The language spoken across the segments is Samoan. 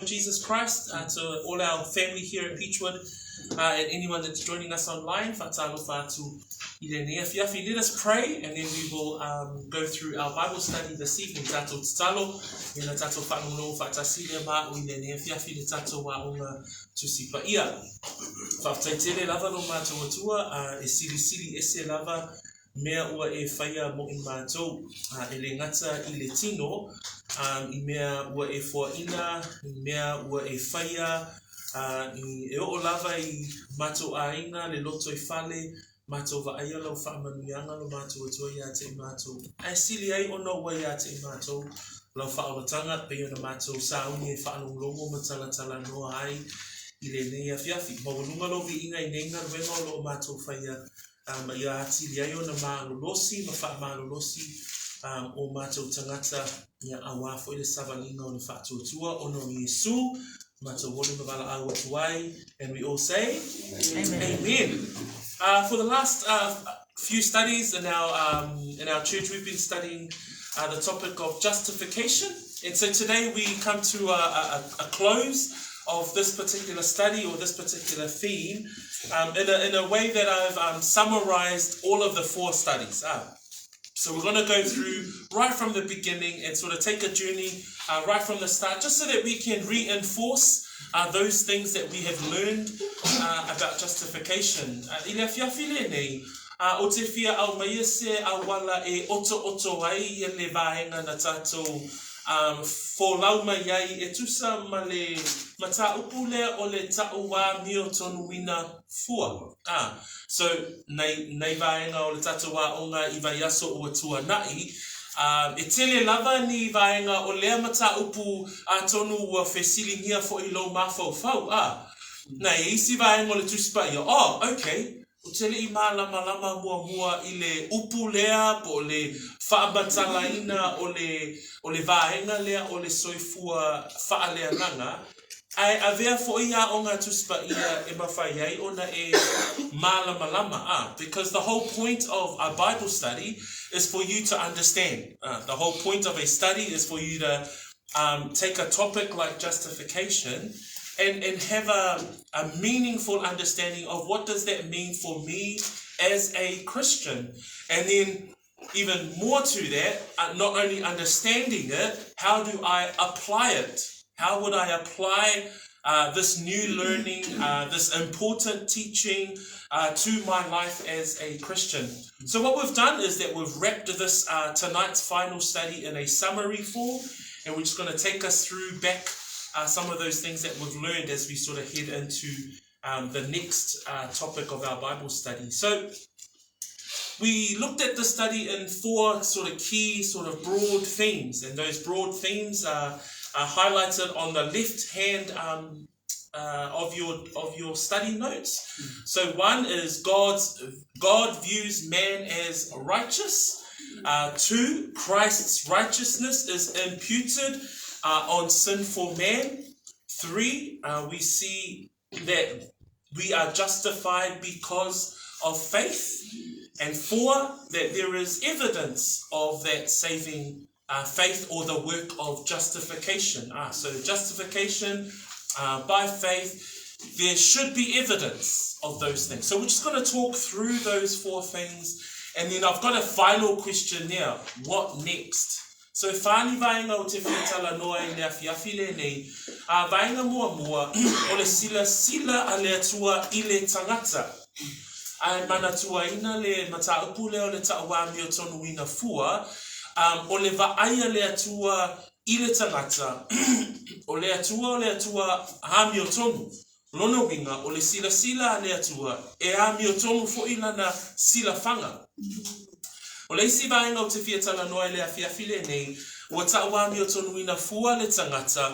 Jesus Christ uh, to all our family here at Beechwood uh, and anyone that's joining us online. Fa'atalofa atu i lenei afiafi. Let us pray and then we will um, go through our Bible study this evening. Tātou tatalo, me na tātou whaalongo whaatasile ma'u i lenei afiafi le tātou aoga Tusi Paia. Faafetai tele lava lo mātou Atua, ā, e silisili ese lava mea ua e whaia mo i mātou, ā, e le gata i le tino, ā, i mea ua e foaina, i mea ua e whaia, ā, i, e oo lava i mātou āinga, le loto i fale, Mātou vaaia lau faamanuiaga lo mātou Atua iā te i mātou. Ae sili ai ona ua iā te i mātou lau faaolataga, pei ona mātou sauni e faalogologo ma talatalanoa ai i lenei afiafi. Maualuga lou viiga i nei galuega o loo mātou faia, ma ia atili ai ona malolosi ma faamalolosi o mātou tagata, ia auā foi le savaliga o le faatuatua ona o Iesu Mātou oli ma valaau atu ai, and we all say, Amen. Amen. Uh, for the last uh, few studies in our, um, in our church, we've been studying uh, the topic of justification. And so today we come to a, a, a close of this particular study or this particular theme um, in, a, in a way that I've um, summarized all of the four studies. Uh, so we're going to go through right from the beginning and sort of take a journey uh, right from the start, just so that we can reinforce uh, those things that we have learned uh, about justification. Uh, I le afiafi lenei, uh, o te fia au mai e se awala e oto oto ai i le vaenga na tātou um, folau mai ai e tusa ma le mataupu lea o le ta'u āmio tonuina fua. Ā, so, nei, nei vaenga o le tatou aoga i vaiaso ua tuana'i, ā, e tele lava ni vaenga o lea mataupu atonu ua fesiligia fo'i lou mafaufau, ā, na, e isi vaenga o le Tusi Paia, oh, okay, ou te le i mālamalama muamua i le upu lea po o le faamatalaina o le, o le vaega lea o le soifua faaleagaga, Ae avea foʻi aoga Tusi Paia e mafai ai ona e mālamalama, ā, because the whole point of a Bible study is for you to understand, ā, the whole point of a study is for you to um, take a topic like justification and, and have a, a meaningful understanding of what does that mean for me as a Christian. And then even more to that, uh, not only understanding it, how do I apply it? How would I apply uh, this new learning, uh, this important teaching uh, to my life as a Christian? So, what we've done is that we've wrapped this uh, tonight's final study in a summary form, and we're just going to take us through back uh, some of those things that we've learned as we sort of head into um, the next uh, topic of our Bible study. So, we looked at the study in four sort of key, sort of broad themes, and those broad themes are, are highlighted on the left hand um, uh, of your of your study notes. Mm. So one is God's God views man as righteous. Uh, two, Christ's righteousness is imputed uh, on sinful man. Three, uh, we see that we are justified because of faith. And four, that there is evidence of that saving uh, faith or the work of justification. Ah, so justification uh, by faith, there should be evidence of those things. So we're just going to talk through those four things. And then I've got a final question now. What next? So e whā ni vaenga o te whia talanoa i le awhiawhi lenei, ā, vaenga muamua, o le silasila a le Atua i le tangata. Ā, e manatuaina le mataupu lea o le ta'uāmio tonuina fua, ā, o le vaai a le Atua i le tangata, o le Atua o le Atua āmio tonu. Lona uiga, o le silasila a le Atua, e āmio tonu foʻi lana silafaga. O le isi vaega o te fia talanoa i le afiafi lenei, ua ta'u āmio tonuina fua le tagata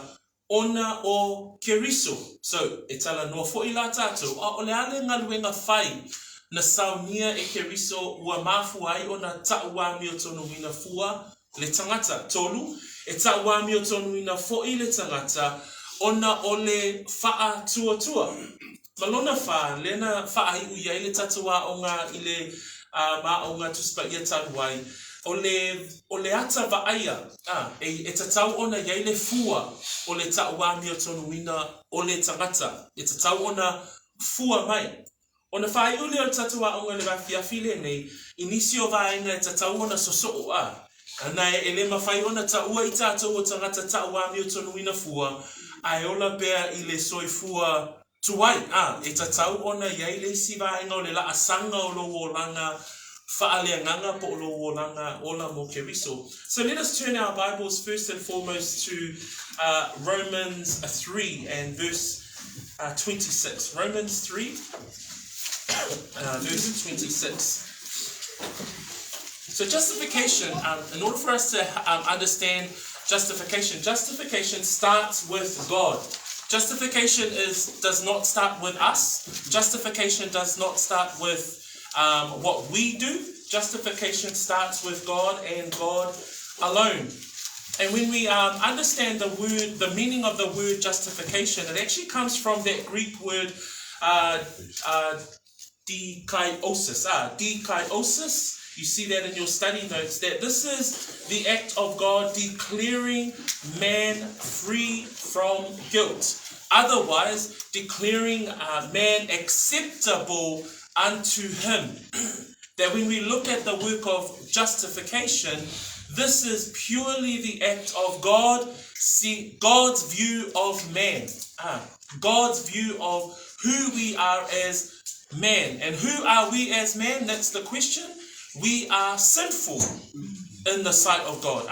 ona o Keriso. So, e talanoa foʻi la tātou, a o le a le galuega fai na saunia e Keriso ua mafua ai ona ta'u āmio tonuina fua le tangata. Tolu, e ta'u āmio tonuina foʻi le tagata ona o le fa'atuatua. Ma lona fa, lea na fa'ai'u i ai le tatou aoga i le um, aoga Tusi Paia talu ai. O le, o le ata vaaia, a, e, e tatau ona i ai le fua o le tauamiotonuina o le tagata. E tatau ona fua mai. Ona faaiu lea o le tatou aoga i le afiafi lenei i nisi o vaega e tatau ona sosoo, a, na e le mafai ona taua i tatou o tagata tauamiotonuina fua, ae ola pea i le soifua tuai, a, e tatau ona i ai le isi vaega o le laasaga o lou olaga faaleagaga po o lou olaga ola mo Keriso. So let us turn our Bibles first and foremost to Romans 3 and verse 26. Romans 3, verse 26. So justification, in order for us to understand justification, justification starts with God. Justification is does not start with us. Justification does not start with what we do. Justification starts with God and God alone. And when we understand the word, the meaning of the word justification, it actually comes from that Greek word dikaiosis. Dikaiosis. You see that in your study notes, that this is the act of God declaring man free from guilt. Otherwise, declaring man acceptable unto him. That when we look at the work of justification, this is purely the act of God, see God's view of man. God's view of who we are as man. And who are we as man? That's the question. We are sinful in the sight of God.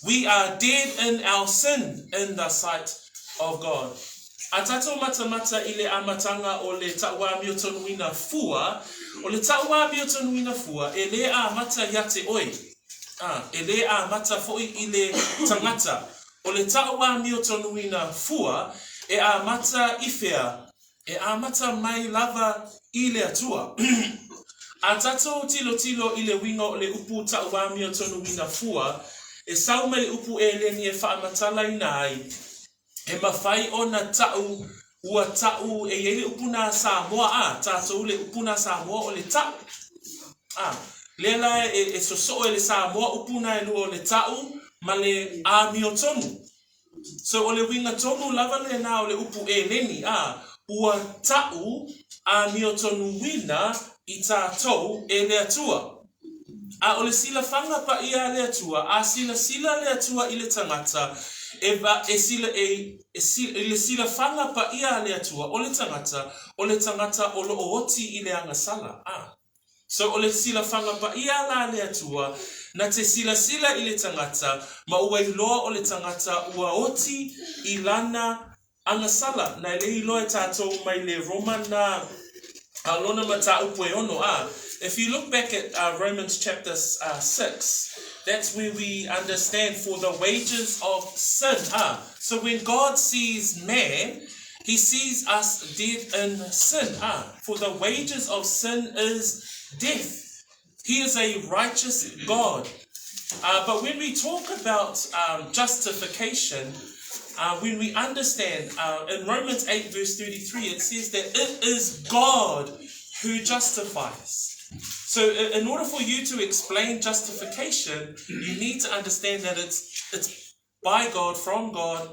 We are dead in our sin in the sight of God. A tatou matamata i le amatanga o le tauamiotonuina fua, o le tauamiotonuina fua e le amata ia te oe, a, e le amata foi i le tangata. O le tauamiotonuina fua e amata i whea? E amata mai lava i le Atua. A tatou tilotilo i le uiga o le upu tauamiotonuina fua, e sau mai le upu eleni e faamatalaina ai, e mafai ona ta'u ua ta'u e i ai le upu na Samoa a tatou le upu na Samoa o le ta'u a lea la e, e sosoo e le Samoa upu na e lua o le ta'u ma le amiotonu. So o le uiga tonu lava lenā o le upu eleni a ua ta'u amiotonuina i tatou e le Atua. A o le silafaga paia a le Atua, a silasila le Atua i le tagata, e, e, sila, e, e, i le silafaga paia a le Atua, o le tagata, o le tagata o loo oti i le agasala. A. So o le silafaga paia la a le Atua, na te silasila i le tagata, ma ua iloa o le tagata ua oti i lana agasala, na e le iloa e tatou mai le Roma na a lona mataupu e ono a. If you look back at Romans chapter 6, that's where we understand for the wages of sin. So when God sees man, he sees us dead in sin. For the wages of sin is death. He is a righteous God. But when we talk about justification, when we understand in Romans 8 verse 33, it says that it is God who justifies. So in order for you to explain justification, you need to understand that it's by God, from God,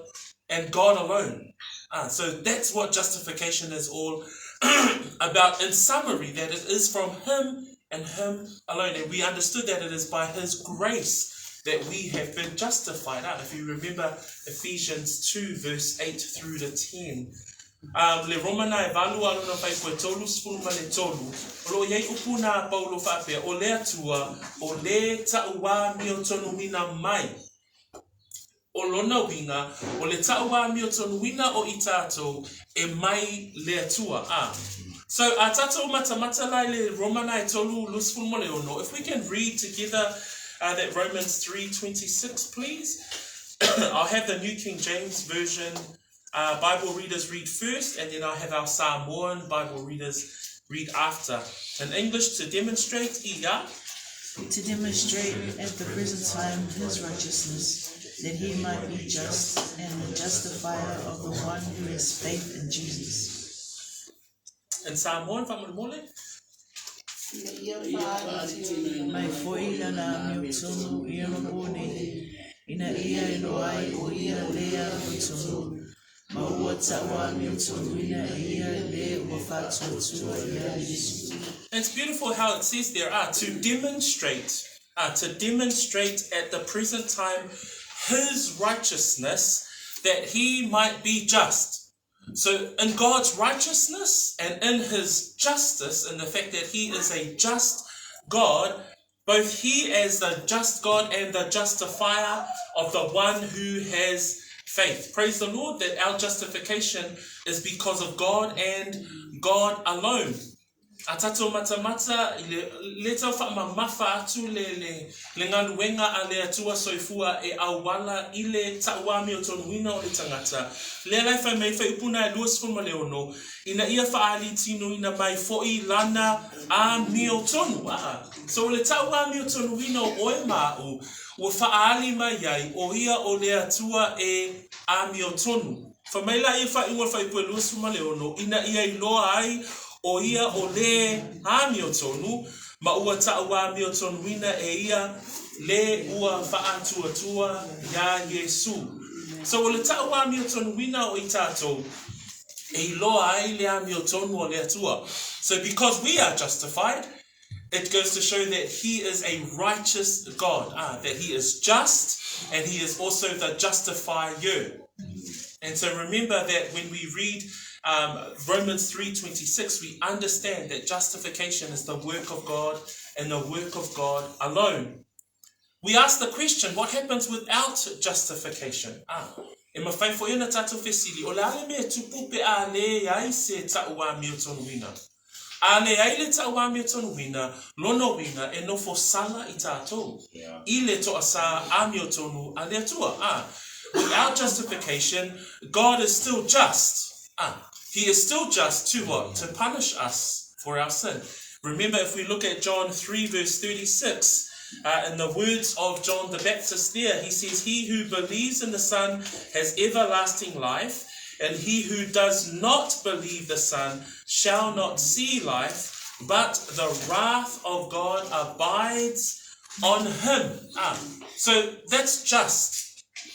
and God alone. So that's what justification is all about. In summary, that it is from Him and Him alone. And we understood that it is by His grace that we have been justified. If you remember Ephesians 2, verse 8 through to 10. Le Roma na e valu a lona faaipu e 33, o loo i ai upu na Paulo faapea, o le Atua, o le tauamiotonuina mai. O lona uiga, o le tauamiotonuina o i tatou e mai le Atua. A. So, a tatou matamata la i le Roma na e 36, if we can read together that Romans 3:26, please. I'll have the New King James Version Bible readers read first, and then I'll have our Samoan Bible readers read after. In English, to demonstrate, ia. To demonstrate at the present time his righteousness, that he might be just and the justifier of the one who has faith in Jesus. In Samoan, faamolemole. Mai foi lana amiotonu i onapo nei, ina ia iloa ai o ia le amiotonu, ma ua tauamiotonuina e ia le ua faatuatua iā Iesu. It's beautiful how it says there, ah, to demonstrate, ah, to demonstrate at the present time his righteousness, that he might be just. So, in God's righteousness and in his justice, in the fact that he is a just God, both he as the just God and the justifier of the one who has faith. Praise the Lord that our justification is because of God and God alone. A tatou matamata i le, le tau whaamamafa atu le, le, le galuega a le Atua soifua e auala i le tauamiotonuina o le tangata. Lea la e fai mai faaiupu na e 26, ina ia faaalitinoina mai foi lana amiotonu. Aa. So o le tauamiotonuina o oe ma a'u, ua faaali mai ai o ia o le Atua e amiotonu. Fai mai la ia faaiuga o le faaiupu e 26, ina ia iloa ai o ia o le amiotonu, ma ua tauamiotonuina e ia le ua faatuatua iā Iesu. So o le tauamiotonuina o i tatou, e iloa ai le amiotonu o le Atua. So because we are justified, it goes to show that he is a righteous God, ah, that he is just and he is also the justifier. And so remember that when we read Romans 3:26, we understand that justification is the work of God and the work of God alone. We ask the question, what happens without justification? Ah, e mawhai fo ina tātou fesili, o le ale mea tupu pe a le ai se tauamiotonuina. A leai le tauamiotonuina, lona uiga e nofo sala i tatou, i le toasā amiotonu a le Atua. A Without justification, God is still just. Ah, He is still just to what? To punish us for our sin. Remember, if we look at John 3, verse 36, in the words of John the Baptist there, he says, He who believes in the Son has everlasting life, and he who does not believe the Son shall not see life, but the wrath of God abides on him. Ah, so that's just.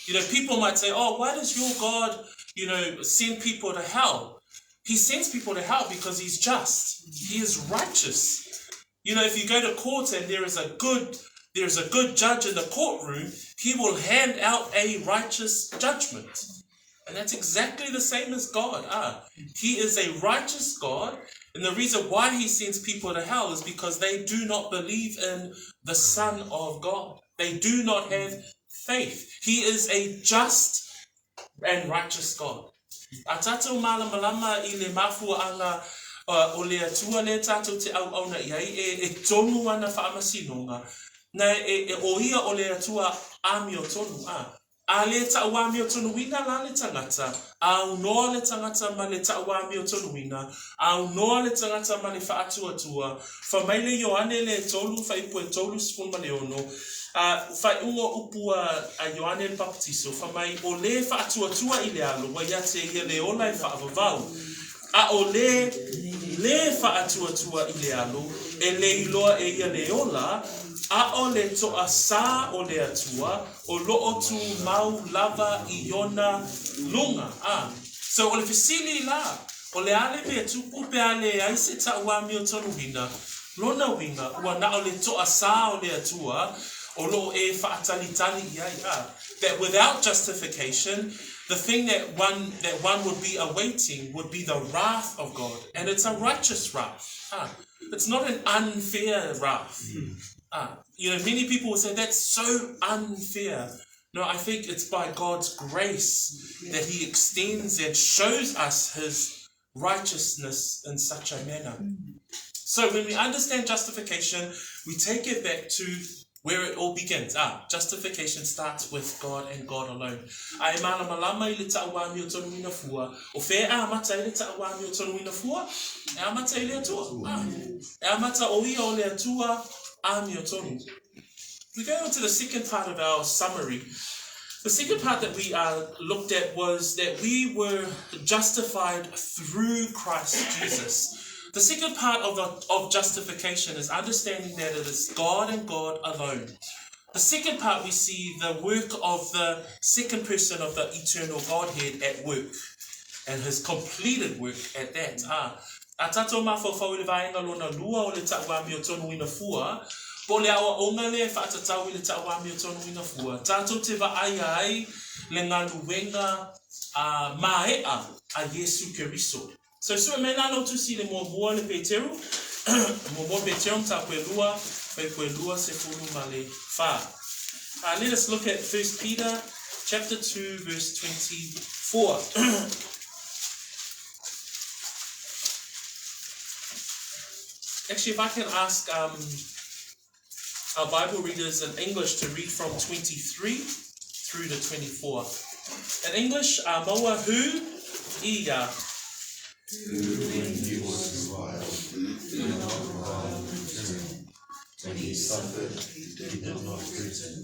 You know, people might say, oh, why does your God, you know, send people to hell? He sends people to hell because he's just. He is righteous. You know, if you go to court and there is a good there is a good judge in the courtroom, he will hand out a righteous judgment. And that's exactly the same as God. Ah, he is a righteous God. And the reason why he sends people to hell is because they do not believe in the Son of God. They do not have faith. He is a just and righteous God. A tātou mālamalama i le mafuaanga o le Atua lea tātou te auauna i ai, e, e tonu ana whaamasinoga, na e, e, o ia o le Atua āmio tonu, ā. A le tauamiotonuina la le tangata, aunoa le tangata ma le tauamiotonuina, aunoa le tangata ma le faatuatua, fai mai le Ioane le tolu faaipu e 36, a, faaiuga upu a, a Ioane le Papatiso, fai mai, o le faatuatua i le alo, ua ia te ia le ola e faavavau. A o le le faatuatua i le alo, e le iloa e ia le ola, a o le toasā o le Atua, o loo tumau lava i ona luga. A. So o le fesili la, o le a le mea tupu pe a leai se tauamiotonuina, lona uiga, ua na o le toasā o le Atua o loo e faatalitali i ai. A. That without justification, the thing that one, that one would be awaiting would be the wrath of God. And it's a righteous wrath. Ah, it's not an unfair wrath. Ah, you know, many people will say that's so unfair. No, I think it's by God's grace that He extends and shows us His righteousness in such a manner. So when we understand justification, we take it back to where it all begins. Ah, justification starts with God and God alone. A e malamalama i le tauamiotonuina fua, o whea e amata i le tauamiotonuina fua? E amata i le Atua. Ah, e amata o ia o le Atua amiotonu. We go on to the second part of our summary. The second part that we looked at was that we were justified through Christ Jesus. The second part of, the, of justification is understanding that it is God and God alone. The second part, we see the work of the second person of the eternal Godhead at work, and his completed work at that. Ah, a tātou mafaufau i le vaega lona lua o le ta'uamiotonuina fua, po o le aoaoga lea e faatatau i le ta'uamiotonuina fua, tātou te vaaia ai le galuega a mae'a a Iesu Keriso. So sue mai la lou tusi i le muamua le Peteru, muamua Peteru mataupu e lua, fuaiupu e 24. Let us look at 1 Peter chapter 2 verse 24. Actually, if I can ask um, our Bible readers in English to read from 23 through to 24. In English, maua hu ia. Who, when he was reviled, did not revile in return. When he suffered, he did not threaten,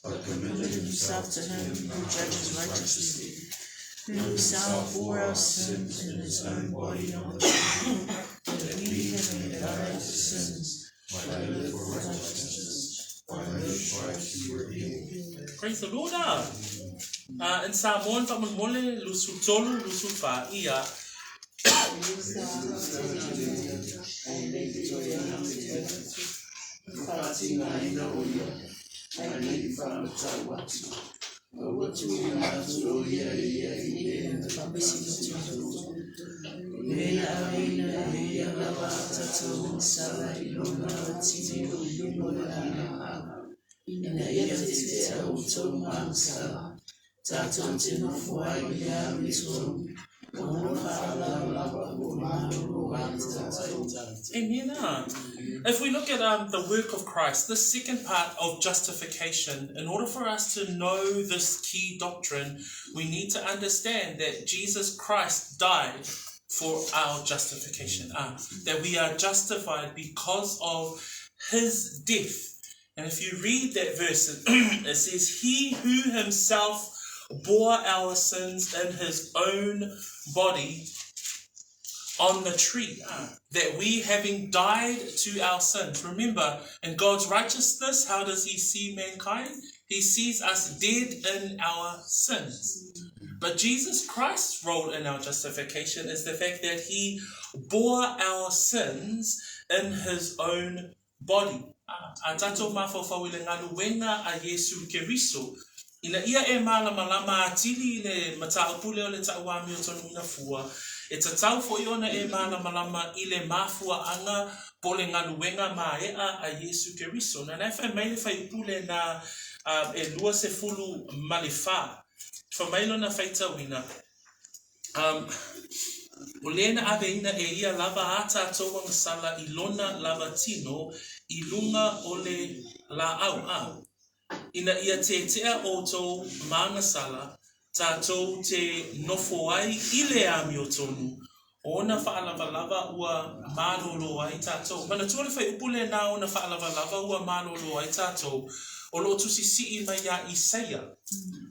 but committed himself to him who judges righteously, who himself bore our sins in his own body on the tree, that we, having died to sins, might live for righteousness, by whose stripes you were healed. Praise the Lord. Ah. In Samoan, faamolemole, 23, 24, ia. Amen. Ah. If we look at um, the work of Christ, the second part of justification, in order for us to know this key doctrine, we need to understand that Jesus Christ died for our justification. Ah, that we are justified because of his death. And if you read that verse, it says, He who himself bore our sins in his own body on the tree, that we, having died to our sins, remember, in God's righteousness, how does he see mankind? He sees us dead in our sins. But Jesus Christ's role in our justification is the fact that he bore our sins in his own body. A tātou mafaufau i le galuega a Iesu Keriso, ina ia e mālamalama atili i le mataupu lea o le ta'uamiotonuina fua, e tatau fo'i ona e mālamalama i le mafua'aga po o le galuega mae'a a Iesu Keriso. Na e fai mai le fuaiupu lenā e 24, fai mai lona faitauina, Um, o lea na aveina e ia lava a tātou agasala i lona lava tino i luga o le lāʻau, a ina ia tētea ʻoutou ma agasala, tātou te nofo ai i le amiotonu, o ona faalavalava ua malōlō ai tātou. Manatua le fuaiupu lenā ona faalavalava ua malōlō ai tātou, o lo o tusisi'i mai iā Isaia.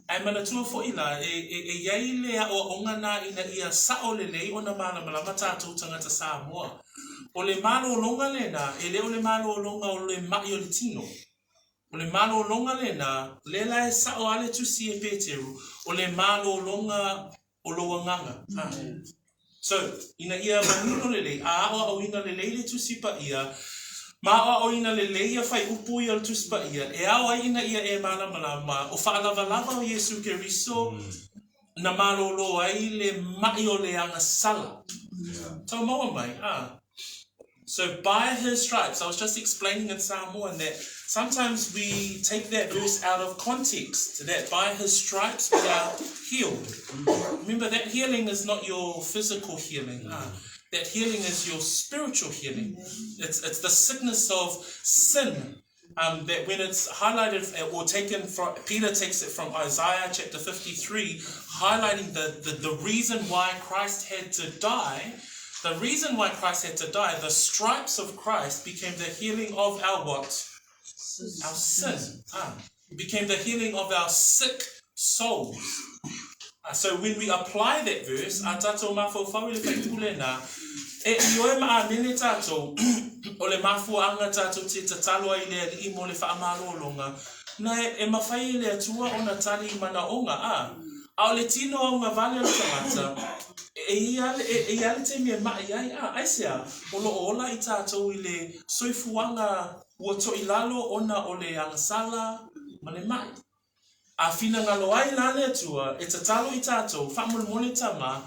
Ae manatua fo'i la, e, e, e i ai le aʻoaʻoga nā ina ia saʻo lelei ona malamalama tātou tagata Samoa. O le malōlōga lenā, e le o le malōlōga o le maʻi o le tino. O le malōlōga lenā, lea la e saʻo a le tusi e Peteru, o le malōlōga o lou agaga. Ha. So, ina ia manino lelei, a aʻoaʻoina lelei le Tusi Paʻia, ma aʻoaʻoina lelei ia fuaiupu ia o le Tusi Paʻia, e ao ai ina ia e malamalama, o faalavalava o Iesu Keriso na malōlō ai le maʻi o le agasala. Tau maua mai, a. So by his stripes, I was just explaining in Samoan that sometimes we take that verse out of context, that by his stripes we are healed. Remember, that healing is not your physical healing. Ah, that healing is your spiritual healing. It's, it's the sickness of sin um, that when it's highlighted or taken from, Peter takes it from Isaiah chapter 53, highlighting the, the, the reason why Christ had to die. The reason why Christ had to die, the stripes of Christ became the healing of our what? Our sin. Ah, became the healing of our sick souls. Ah, so when we apply that verse, a tātou mafaufau i le fuaiupu lenā, E ioe ma ʻāmene tātou, o le mafuaaga tātou te tatalo ai i le Alii mo le faamalologa, na e mafai e le Atua ona tali i manaoga, a, a o le tino augavale o le tagata, e i ai e i ai le taimi e maʻi ai, a, aisea, o lo o ola i tātou i le soifuaga ua toʻilalo ona o le agasala ma le maʻi. A finagalo ai la le Atua e tatalo i tātou, faamolemole tama,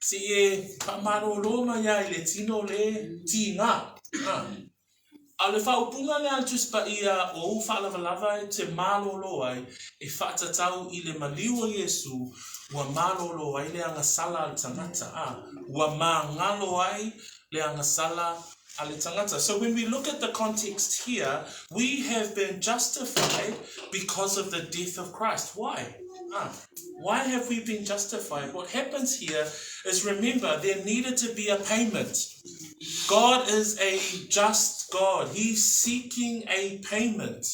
se i e faamalōlō mai ai le tino le tīgā. A. A o le faaupuga lea a le Tusi Paia o ou faalavalava e te malōlō ai, e faatatau i le maliu o Iesū, ua malōlō ai le agasala a le tagata, a, ua māgalo ai le agasala a le tagata. So when we look at the context here, we have been justified because of the death of Christ. Why? Ah, why have we been justified? What happens here is remember, there needed to be a payment. God is a just God. He's seeking a payment.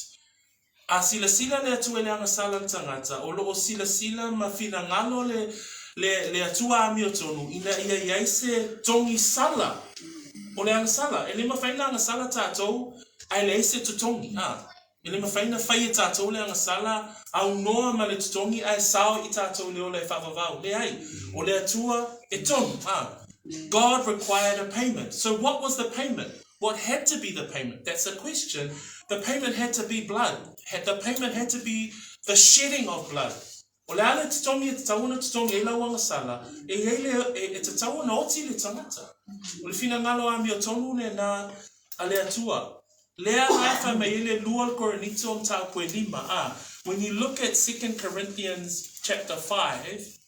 A silasila le Atua i le agasala le tagata, o lo o silasila ma finagalo le, le, le Atua amiotonu ina ia i ai se togi sala o le agasala. E le mafai ona agasala tatou ae leai se totogi, a. E le mafai ona fai e tatou le agasala aunoa ma le totogi ae sao i tatou i le ola e faavavau. Leai, o le Atua e tonu, a. God required a payment. So what was the payment? What had to be the payment? That's a question. The payment had to be blood. The payment had to be the shedding of blood. O le a le totogi e tatau ona totogi ai lau agasala, e i ai le, e, e tatau ona oti le tagata. O le finagalo amiotonu lenā a le Atua. Lea la e fai mai ai le lua o le Korinito mataupu e lima, a, when you look at 2 Corinthians chapter 5,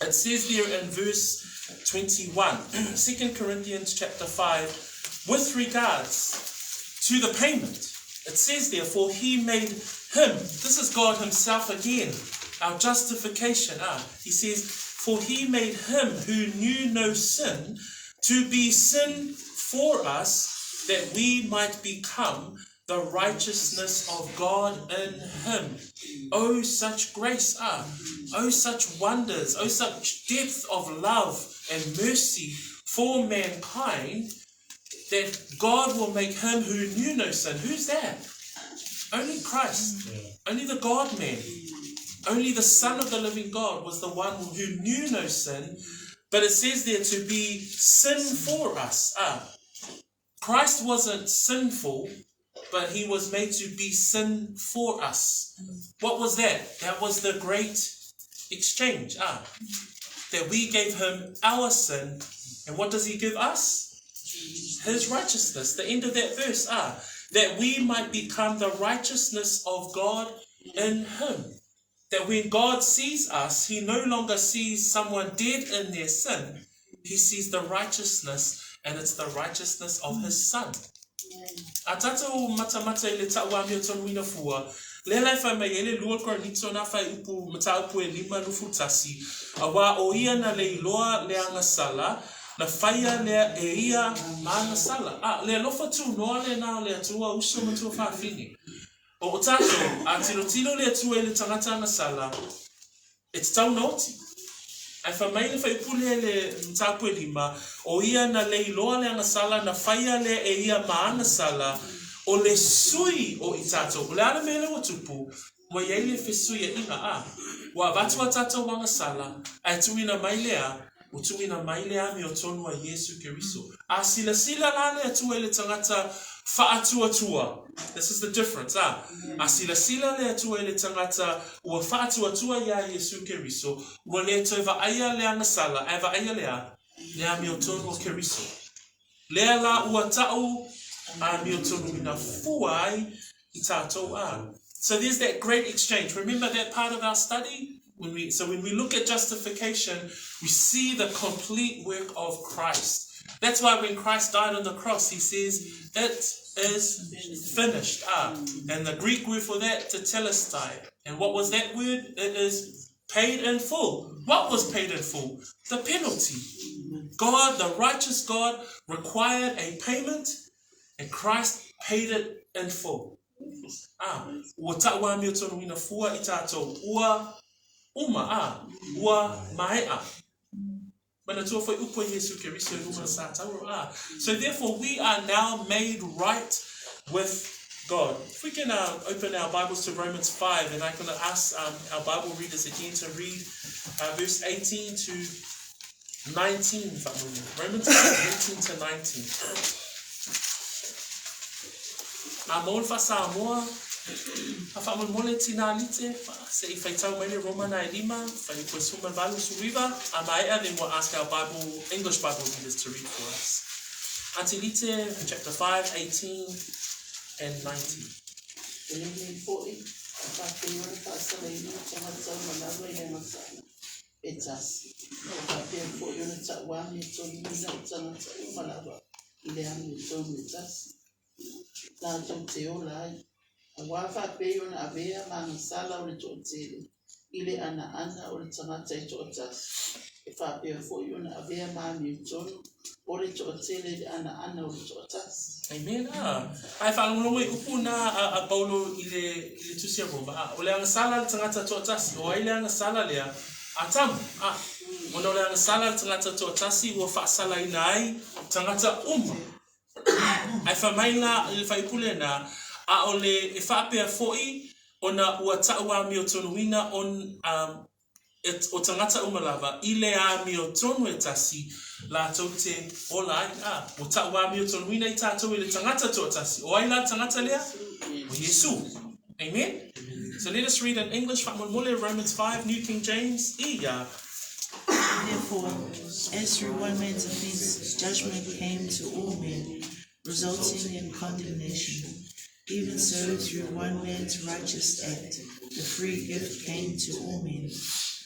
It says there in verse 21, 2 Corinthians chapter 5, with regards to the payment, it says there, for he made him, this is God himself again, our justification. Ah, he says, for he made him who knew no sin to be sin for us, that we might become the righteousness of God in him. Oh, such grace, ah, oh, such wonders, oh, such depth of love and mercy for mankind that God will make him who knew no sin. Who's that? Only Christ, yeah. only the God man, only the Son of the living God was the one who knew no sin. But it says there to be sin for us. Ah, Christ wasn't sinful, but he was made to be sin for us. What was that? That was the great exchange. Ah, that we gave him our sin, and what does he give us? His righteousness. The end of that verse, ah, that we might become the righteousness of God in him. That when God sees us, he no longer sees someone dead in their sin. He sees the righteousness, and it's the righteousness of his son. A tātou matamata i le ta'uamio tonu ina fua, lea la e fai mai ai le lua Korinito nā whai upu mataupu e lima lufu tasi, auā o ia na le iloa le agasala, na whaia lea e ia ma agasala. A, le alofa tūnoa lenā o le Atua uso ma tuafafine. O o tātou, a tirotiro le Atua i le tagata agasala, e tatau ona oti. Ae fai mai le faipule le mataupu e lima, o ia na lei loa le agasala, na whaia lea e ia ma agasala, o le sui o i tātou. O le a le mea lea ua tupu, ua i ai le fesuiaiga, a, ua avatu a tātou agasala, ae tuuina mai lea, ua tuuina mai le amiotonu a Iesu Keriso. A silasila la le Atua i le tagata faatuatua. This is the difference, a. A silasila le Atua i le tagata ua faatuatua iā Iesu Keriso, ua le toe vaaia le agasala, ae vaaia le a? Le amiotonu o Keriso. Lea la ua ta'u amiotonuina fua ai i tātou a. So there's that great exchange. Remember that part of our study? When we, so when we look at justification, we see the complete work of Christ. That's why when Christ died on the cross, he says, It is finished. Ah, and the Greek word for that, tetelestai. And what was that word? It is paid in full. What was paid in full? The penalty. God, the righteous God, required a payment, and Christ paid it in full. Ah, ua ta'uamio tonuina fua i tātou, ua uma, ah, ua maea. Manatua foi upu a Iesu Keriso i luma sa tauro a. So therefore we are now made right with God. If we can uh, open our Bibles to Romans 5, and I'm going to ask um, our Bible readers again to read uh, verse 18 to 19. Romans 5, 18 to 19. A mo le faa-Samoa, a faamolemole tinā lite, se i faitau mai le Roma na e lima, fuaiupu e 18, a maea, then we'll ask our Bible, English Bible readers to read for us. Auntie Lite, chapter 5, 18 and 19. E lenei foʻi, e faapei ona faasalaina o tagata uma lava i le agasala e tasi, e faapea foʻi ona taʻu amiotonuina o tagata uma lava i le amiotonu e tasi, latou te ola ai. Auā faapei ona avea ma agasala o le toatele i le anaana o le tagata e toatasi, e faapea foʻi ona avea ma amiotonu o le toatele i le anaana o le toatasi. Amen. Ah. Ae faalogologo i upu na a, a Paulo i le, i le tusi a Roma. Ah, o le agasala le tagata toatasi. O ai le agasala lea? Atamu. Ah. Ona o le agasala le tagata toatasi ua faasalaina ai tagata uma. Ae fai mai la i le fuaiupu lena, ʻaʻole e faapea foʻi ona ua taʻu amiotonuina on, um, et, o tagata uma lava i le amiotonu e tasi latou te ola ai. A, ua taʻu amiotonuina i tatou e le tagata toatasi. O ai la le tagata lea? O Iesu. Amen? So let us read in English, faamolemole, Romans 5, New King James, ia. Therefore, as through one man's offense judgment came to all men, resulting in condemnation, even so through one man's righteous act the free gift came to all men,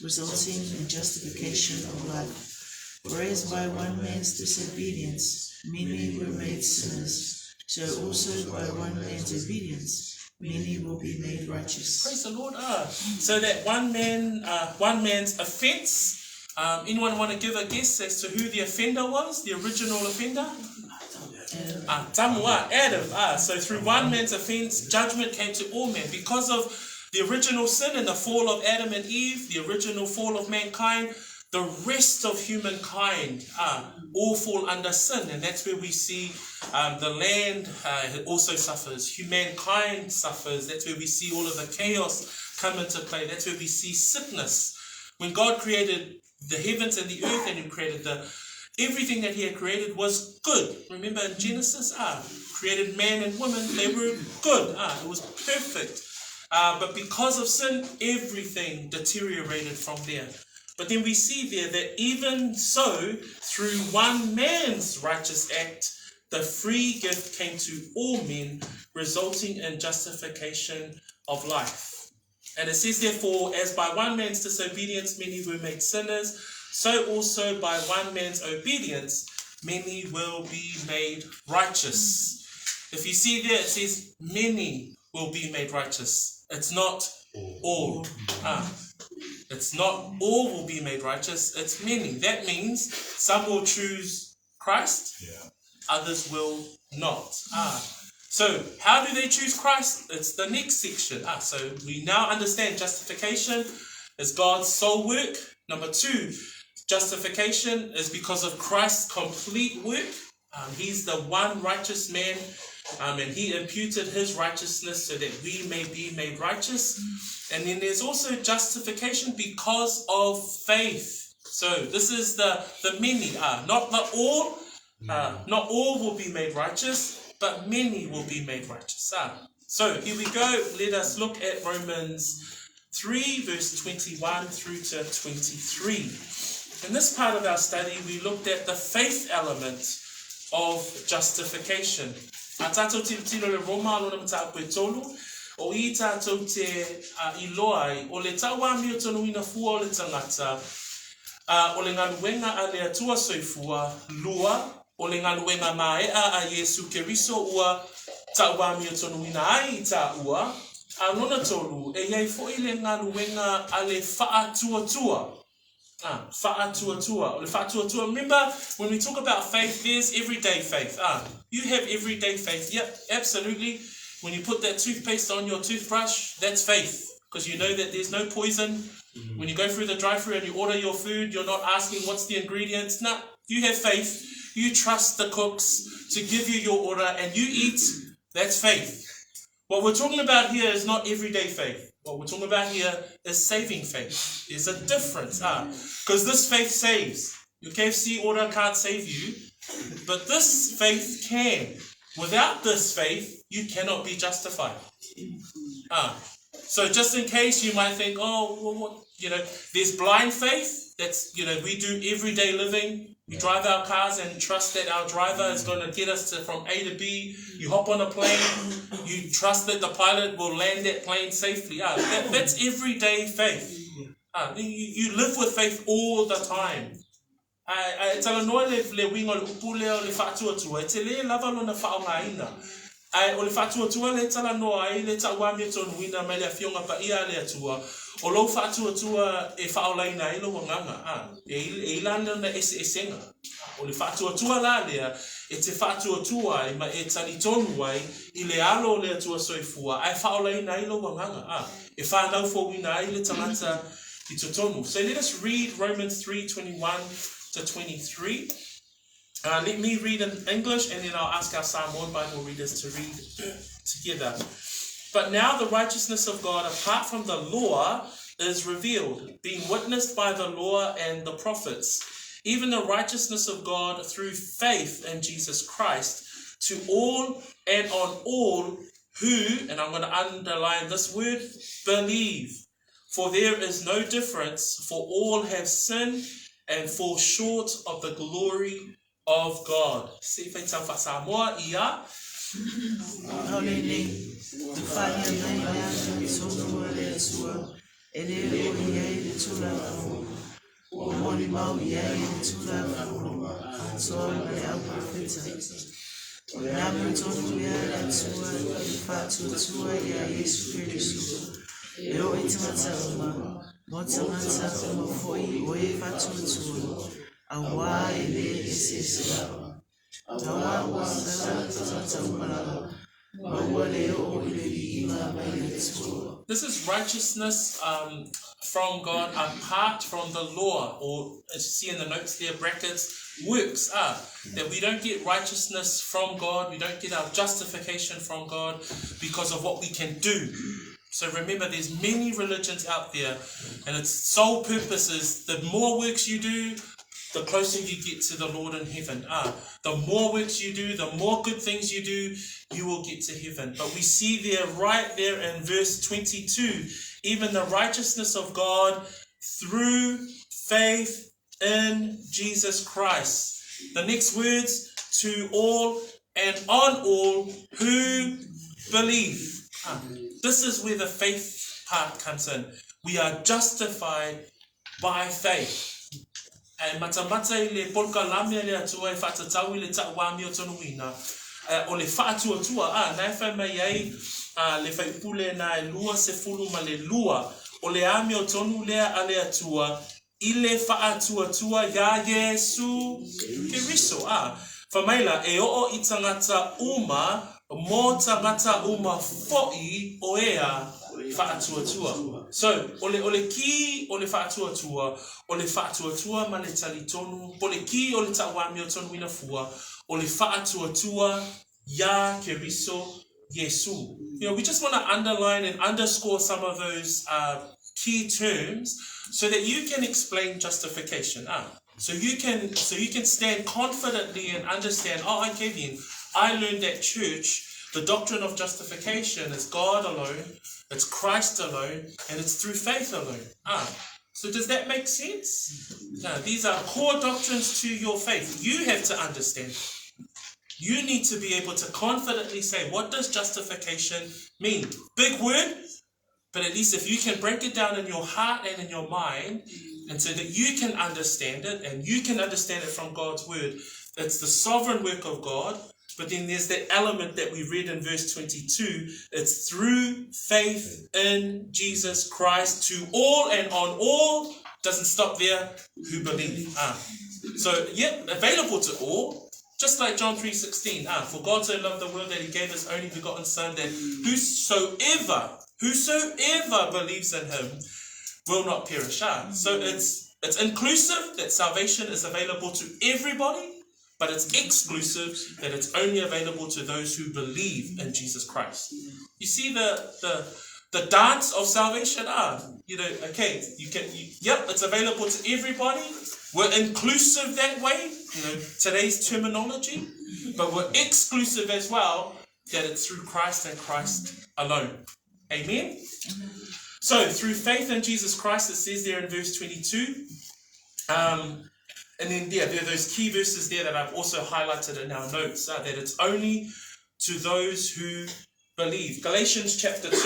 resulting in justification of life. For as by one man's disobedience many were made sinners, so also by one man's obedience many will be made righteous. Praise the Lord. Ah, so that one man, uh, one man's offense. Um, anyone want to give a guess as to who the offender was, the original offender? Adam. Ah, Tamua, Adam. Ah, so through one man's offense, judgment came to all men. Because of the original sin and the fall of Adam and Eve, the original fall of mankind, the rest of humankind ah, all fall under sin. And that's where we see um, the land uh, also suffers, humankind suffers. That's where we see all of the chaos come into play. That's where we see sickness. When God created the heavens and the earth and He created the everything that He had created was good. Remember in Genesis, ah, created man and woman, they were good. Ah, it was perfect. Uh, but because of sin, everything deteriorated from there. But then we see there that even so, through one man's righteous act, the free gift came to all men, resulting in justification of life. And it says, therefore, as by one man's disobedience many were made sinners, so also by one man's obedience many will be made righteous. If you see there, it says, many will be made righteous. It's not all. Ah, it's not all will be made righteous, it's many. That means some will choose Christ, Yeah. others will not. Ah. So, how do they choose Christ? It's the next section. Ah, so we now understand justification is God's sole work. Number two, justification is because of Christ's complete work. Um, he's the one righteous man, um, and he imputed his righteousness so that we may be made righteous. And then there's also justification because of faith. So this is the, the many, uh, not the all, uh, not all will be made righteous, but many will be made righteous. Ah. So here we go. Let us look at Romans 3, verse 21 through to 23. In this part of our study, we looked at the faith element of justification. A tātou tilotilo le Roma lona mataupu e tolu, o i tātou te uh, iloa ai, o le tauamiotonuina fua o le tagata, uh, o le galuega a le Atua soifua, lua, o le galuega mae'a a Iesu Keriso ua tauamiotonuina ai i tāua, a lona tolu, e i ai foʻi le galuega a le faatuatua. Ah, fa'atuatua. O le fa'atuatua. Remember, when we talk about faith, there's everyday faith. Ah, you have everyday faith. Yep, absolutely. When you put that toothpaste on your toothbrush, that's faith. Because you know that there's no poison. When you go through the drive-through and you order your food, you're not asking what's the ingredients. Nah, you have faith. You trust the cooks to give you your order and you eat. That's faith. What we're talking about here is not everyday faith. What we're talking about here is saving faith. There's a difference. Because this faith saves. Your KFC order can't save you, but this faith can. Without this faith, you cannot be justified. So just in case you might think, oh, well, what, you know, there's blind faith. That's, you know, we do everyday living. We drive our cars and trust that our driver is going to get us to from A to B. You hop on a plane, you trust that the pilot will land that plane safely. That's everyday faith. You live with faith all the time. Ae talanoa le uiga o le upu lea o le faatuatua, e tele lava lona faaaogaina. Ae o le faatuatua lea e talanoa ai le tauamiotonuina mai le Afioga Paia a le Atua, o lou faatuatua e faaolaina ai lou agaga, a, e i ai lona eseesega. O le faatuatua la lea e te faatuatua ai ma e talitonu ai i le alo o le Atua soifua, ae faaolaina ai lou agaga, a, e fanau fouina ai le tagata i totonu. So let us read Romans 3:21 to 23. Let me read in English and then I'll ask our Samoan Bible readers to read together. But now the righteousness of God apart from the law is revealed, being witnessed by the law and the prophets, even the righteousness of God through faith in Jesus Christ, to all and on all who, and I'm going to underline this word, believe. For there is no difference, for all have sinned and fall short of the glory of God. Se fai tau faa-Samoa ia. A o lenei, ua faia mai le amiotonu a le Atua, e le o i ai le Tulafono, ua molimau i ai le Tulafono atoa ma le auprofeta. O le amiotonu lea a le Atua i le faatuatua iā Iesu Keriso, e oo i tagata uma, mo tagata uma foi o e faatuatua, auā e le eseese lava. Auā ua sala tagata uma lava, ma ua le oo i le viiga mai le Atua. This is righteousness from God apart from the law, or as you see in the notes there, brackets, works are. That we don't get righteousness from God, we don't get our justification from God because of what we can do. So remember, there's many religions out there, and its sole purpose is the more works you do, the closer you get to the Lord in heaven. The more works you do, the more good things you do, you will get to heaven. But we see there, right there in verse 22, even the righteousness of God through faith in Jesus Christ. The next words, to all and on all who believe. This is where the faith part comes in. We are justified by faith. E matamata i le polokalame a le Atua e faatatau i le tauamiotonuina, o le faatuatua, a, na e fai mai ai le fuaiupu lena e 22, o le amiotonu lea a le Atua i le faatuatua iā Iesu Keriso, a, fai mai la, e oo i tagata uma, mo tagata uma foi o ea faatuatua. So, o le, o le ki o le faatuatua, o le faatuatua ma le talitonu, po o le ki o le tauamiotonuina fua, o le faatuatua iā Keriso Iesu. You know, we just want to underline and underscore some of those key terms so that you can explain justification. So you can stand confidently and understand, oh, okay then, I learned at church the doctrine of justification is God alone, it's Christ alone, and it's through faith alone. So does that make sense? Now, these are core doctrines to your faith. You have to understand. You need to be able to confidently say, what does justification mean? Big word, but at least if you can break it down in your heart and in your mind, and so that you can understand it, and you can understand it from God's word, it's the sovereign work of God. But then there's that element that we read in verse 22. It's through faith in Jesus Christ to all and on all, doesn't stop there, who believe. So, yeah, available to all. Just like John 3:16, for God so loved the world that he gave his only begotten Son, that whosoever believes in him will not perish. Ah. So it's it's inclusive that salvation is available to everybody, but it's exclusive that it's only available to those who believe in Jesus Christ. You see the the the dance of salvation ah you know okay you can you, yep it's available to everybody we're inclusive that way you know today's terminology but we're exclusive as well that it's through Christ and Christ alone amen so through faith in Jesus Christ it says there in verse 22 um, and then yeah, there are those key verses there that I've also highlighted in our notes uh, that it's only to those who believe. Galatians chapter 2,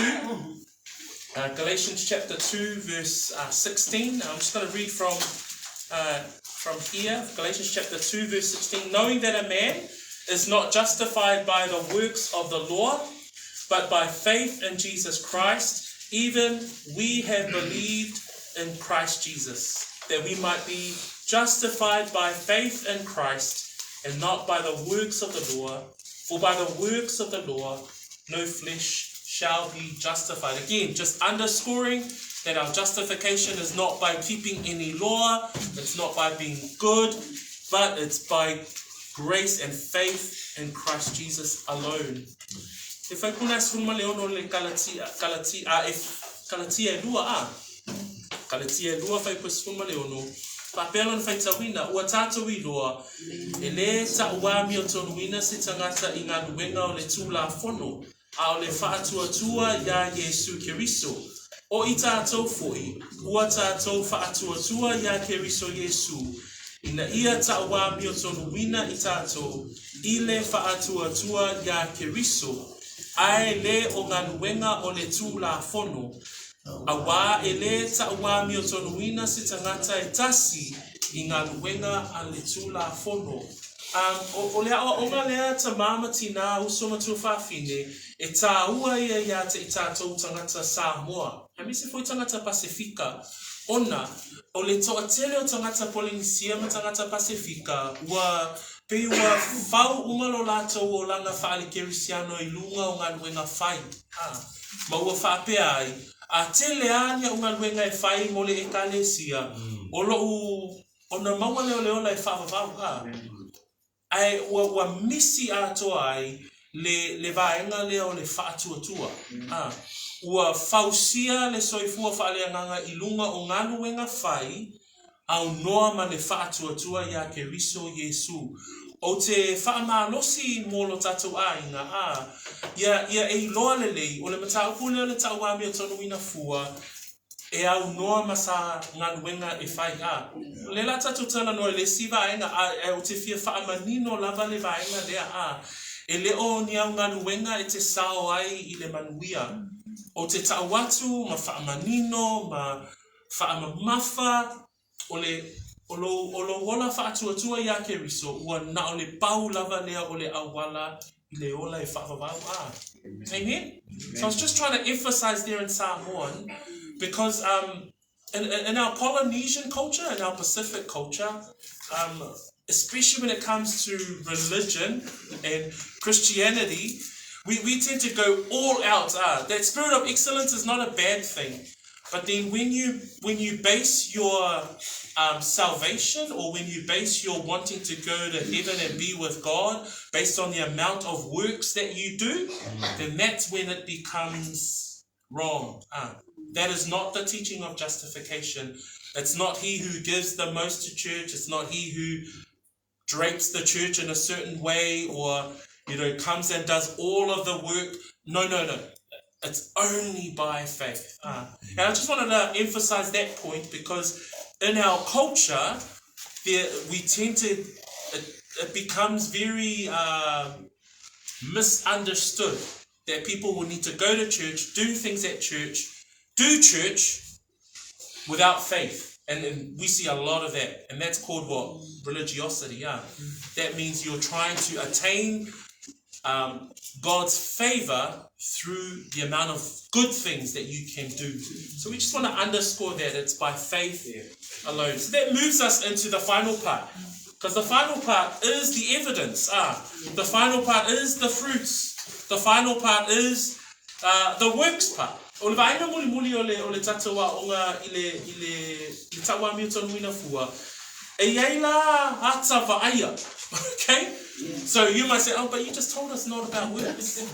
uh, Galatians chapter 2, verse uh, 16. I'm just going to read from, uh, from here. Galatians chapter 2, verse 16. Knowing that a man is not justified by the works of the law, but by faith in Jesus Christ, even we have believed in Christ Jesus, that we might be justified by faith in Christ and not by the works of the law. For by the works of the law, no flesh shall be justified. Again, just underscoring that our justification is not by keeping any law, it's not by being good, but it's by grace and faith in Christ Jesus alone. E whai puna e le ono le Kalatia, Kalatia, a, e, Kalatia e lua a. Kalatia e lua whai puna le ono. Faapea lona faitauina, ua tātou iloa, e lē taʻuamio tonuina se tagata i galuega o le Tulafono, a o le faatuatua iā Iesu Keriso. O i tātou foʻi, ua tātou faatuatua iā Keriso Iesu, ina ia taʻuamio tonuina i tātou i le faatuatua iā Keriso, ae lē o galuega o le Tulafono, Auā e lē taʻuamiotonuina se tagata e tasi i galuega a le Tulafono. Um, o, o le aoaoga lea tamā ma tinā, uso ma tuafafine, e tāua ia iā te i tātou tagata Samoa, aemaise foi tagata Pasefika, ona o le toatele o tagata Polenisia ma tagata Pasefika ua pei ua fau uma lo latou olaga faale-Kerisiano i luga o galuega fai, a, ma ua faapea ai, a tele a ni a'u galuega e fai mo le Ekalesia, o lo'u ona maua lea o le ola e faavavau, a. Ae ua, ua misi atoa ai le, le vaega lea o le faatuatua. A, ua fausia le soifua faaleagaga i luga o galuega fai aunoa ma le faatuatua iā Keriso Iesu. Ou te faamalosi mo lo tatou aiga, ā, ia, ia e iloa lelei, o le mataupu lea o le tauamiotonuina fua, e aunoa ma sa galuega e fai, ā, o lea la tatou talanoa i le isi vaega, a, e ou te fia faamanino lava le vaega lea, ā, e le o ni au galuega e te sao ai i le manuia. Ou te tau atu ma faamanino ma faamamafa o le, o lou, o lou ola faatuatua iā Keriso, ua na o le pau lava lea o le auala i le ola e faavavau, ā. Amen? So I was just trying to emphasize there in Samoan, because um, in, in our Polynesian culture, in our Pacific culture, um, especially when it comes to religion and Christianity, we, we tend to go all out. Ah, that spirit of excellence is not a bad thing. But then when you when you base your um, salvation or when you base your wanting to go to heaven and be with God based on the amount of works that you do, then that's when it becomes wrong. Ah, that is not the teaching of justification. It's not he who gives the most to church. It's not he who drapes the church in a certain way or, you know, comes and does all of the work. No, no, no. It's only by faith. Uh, and I just wanted to emphasize that point because in our culture, there, we tend to, it, it becomes very uh, misunderstood that people will need to go to church, do things at church, do church without faith. And, and we see a lot of that. And that's called what? Religiosity, yeah. That means you're trying to attain um, God's favor through the amount of good things that you can do. So we just want to underscore that it's by faith alone. So that moves us into the final part. Because the final part is the evidence. Ah, the final part is the fruits. The final part is uh, the works part. O le vaega mulimuli o le, o le tatou aoga i le, i le, i le tauamiotonuina fua, e i ai la ata vaaia. Okay? So you might say, oh, but you just told us not about works.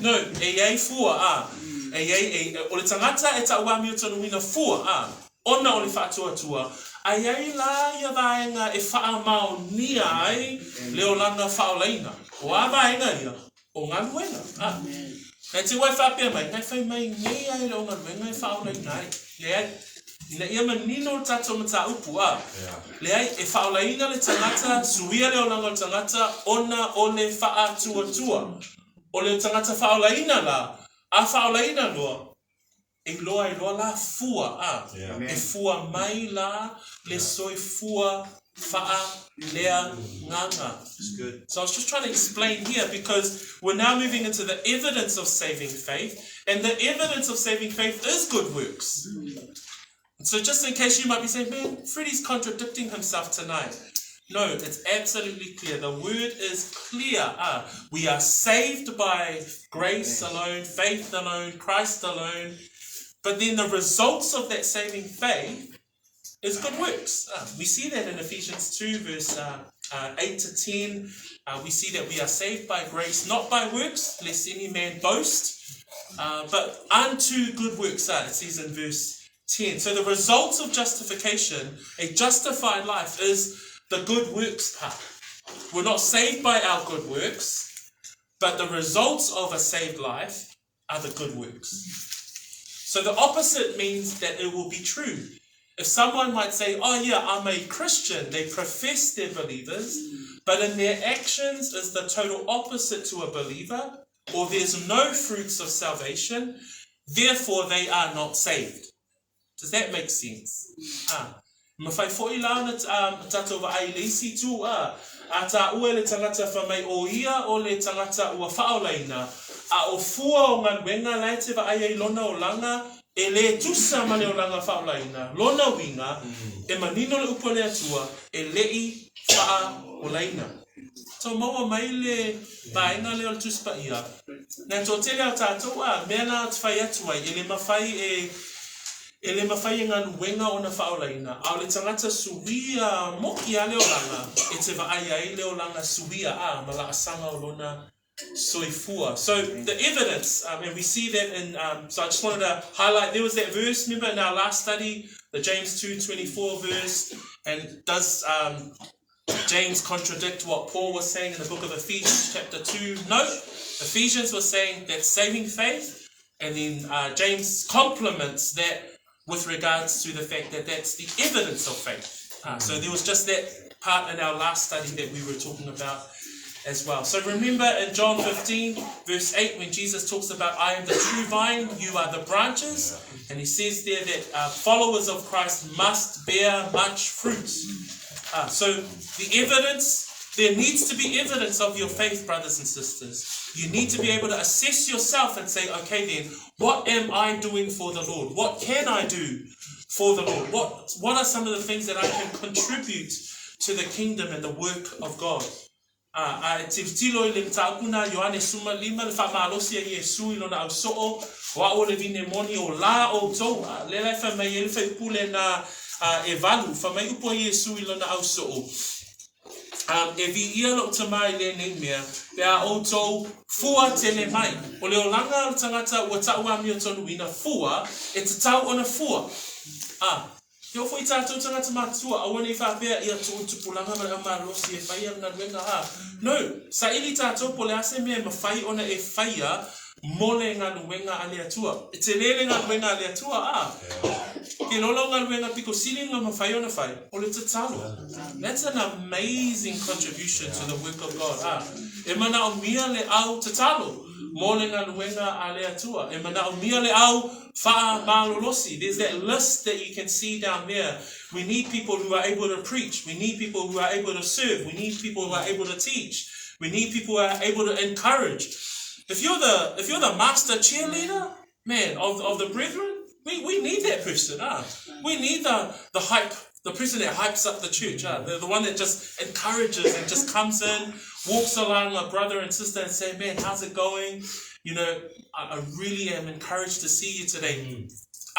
No, e i ai fua, a. E i ai, e, o le tagata e tauamiotonuina fua, a. Ona o le faatuatua, a i ai la ia vaega e faamaonia ai le olaga faaolaina. O a vaega ia? O galuega. A. Nai te wai faapea mai, nai fai mai nei ai le o galuega e faaolaina ai. Leai. Ina ia manino le tatou mataupu, a. Leai, e faaolaina le tagata, suia le olaga o le tagata ona o le faatuatua. O le tagata faaolaina la, a faaolaina loa, E iloa ai loa la fua, a. E fua mai la le soifua faaleagaga. So I was just trying to explain here because we're now moving into the evidence of saving faith, and the evidence of saving faith is good works. So just in case you might be saying, man, Freddie's contradicting himself tonight. No, it's absolutely clear. The word is clear. We are saved by grace alone, faith alone, Christ alone. But then the results of that saving faith is good works. We see that in Ephesians 2, verse 8 to 10. We see that we are saved by grace, not by works, lest any man boast, but unto good works, it says in verse 10. So the results of justification, a justified life, is the good works part. We're not saved by our good works, but the results of a saved life are the good works. So the opposite means that it will be true. If someone might say, oh yeah, I'm a Christian, they profess they're believers, but in their actions is the total opposite to a believer, or there's no fruits of salvation, therefore they are not saved. Does that make sense? Ah. Mawhai fo'i la ona tatou vaai i le isi tū, a, a tāua e le tangata wha mai o ia o le tangata ua whaolaina, a o fua o galuega la e te vaai ai lona olaga, e lē tusa ma le olaga faaolaina, lona uiga, e manino le upu a le Atua, e leʻi faaolaina. Tau maua mai le vaega lea o le Tusi Paia, nai toatele a tatou, a, mea na ou te fai atu ai, e le mafai e, e le mafai e galuega ona faaolaina, a o le tagata suia moki a le olaga, e te vaai ai le olaga suia, a, ma laasaga o lona soifua. So the evidence, and we see that in, so I just wanted to highlight, there was that verse, remember in our last study, the James 2.24 verse, and does James contradict what Paul was saying in the book of Ephesians chapter 2? No, Ephesians was saying that saving faith, and then James complements that with regards to the fact that that's the evidence of faith. So there was just that part in our last study that we were talking about as well. So remember in John 15, verse 8, when Jesus talks about, I am the true vine, you are the branches. And he says there that followers of Christ must bear much fruit. So the evidence, there needs to be evidence of your faith, brothers and sisters. You need to be able to assess yourself and say, okay then, what am I doing for the Lord? What can I do for the Lord? What are some of the things that I can contribute to the kingdom and the work of God? A, a e tilotilo i le mataupu na Ioane 15, le faamalosi a Iesu i lona ausoo, o a'u o le vine moni o la outou. A, lea la e fai mai ai le faaiupu lena a, e valu, fai mai upu a Iesu i lona ausoo, Um, e viia lou Tamā i lenei mea, pe a outou fua tele mai. O le olaga o le tagata ua ta'u amiotonuina fua, e tatau ona fua. A, He oo fo'i tātou tagata mātua, aua nei faapea ia tu'u tupulaga ma le au malosi e faia le galuega, a. No, saili tātou po o le a se mea e mafai ona e faia mo le galuega a le Atua. E telē le galuega a le Atua, a. Ke lola o galuega piko sili na mafai ona fai, o le tatalo. That's an amazing contribution to the work of God, a. E manaomia le au tatalo mo le galuega a le Atua. E manaomia le au Fa'amalolosi. There's that list that you can see down there. We need people who are able to preach. We need people who are able to serve. We need people who are able to teach. We need people who are able to encourage. If you're the if you're the master cheerleader, man, of, of the brethren, we, we need that person. Ah. We need the, the hype, the person that hypes up the church, ah. the, the one that just encourages and just comes in, walks along a brother and sister and say, man, how's it going? You know, I, I really am encouraged to see you today.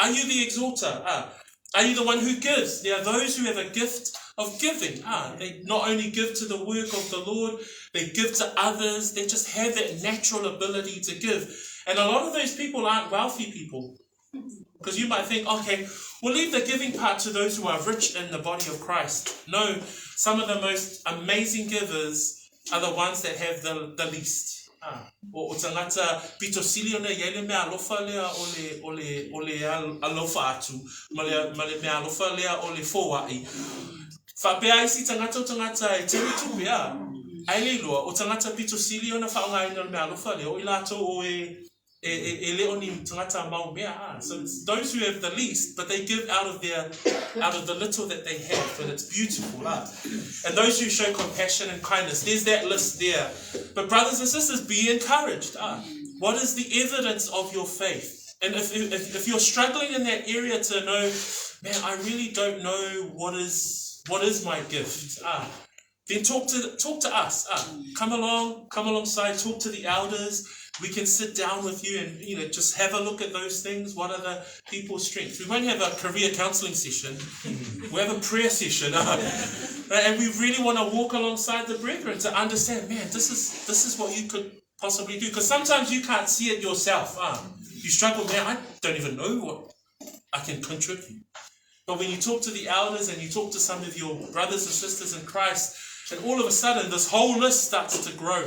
Are you the exhorter? Are you the one who gives? There are those who have a gift of giving. They not only give to the work of the Lord, they give to others. They just have that natural ability to give. And a lot of those people aren't wealthy people. Because you might think, okay, we'll leave the giving part to those who are rich in the body of Christ. No, some of the most amazing givers are the ones that have the, the least. Ah, o, o tangata pito sili ona i ai le mea alofa lea o le, o le, o le alofa atu, ma le, ma le mea alofa lea o le fōa'i. Faapea isi tagata o tagata e tele tupe, a. Ai le iloa, o tagata pito sili ona faaaogaina o le mea alofa lea, o i latou o e e, e, e le o ni tagata mau mea. Ah. So it's those who have the least, but they give out of their out of the little that they have, and it's beautiful. Ah. And those who show compassion and kindness, there's that list there. But brothers and sisters, be encouraged. Ah. What is the evidence of your faith? And if, if, if you're struggling in that area to know, man, I really don't know what is what is my gift. Ah, then talk to talk to us. Ah, come along, come alongside, talk to the elders. We can sit down with you and you know just have a look at those things. What are the people's strengths? We won't have a career counseling session. We have a prayer session, and we really want to walk alongside the brethren to understand. Man, this is this is what you could possibly do. Because sometimes you can't see it yourself. You struggle, man. I don't even know what I can contribute. But when you talk to the elders and you talk to some of your brothers and sisters in Christ, and all of a sudden this whole list starts to grow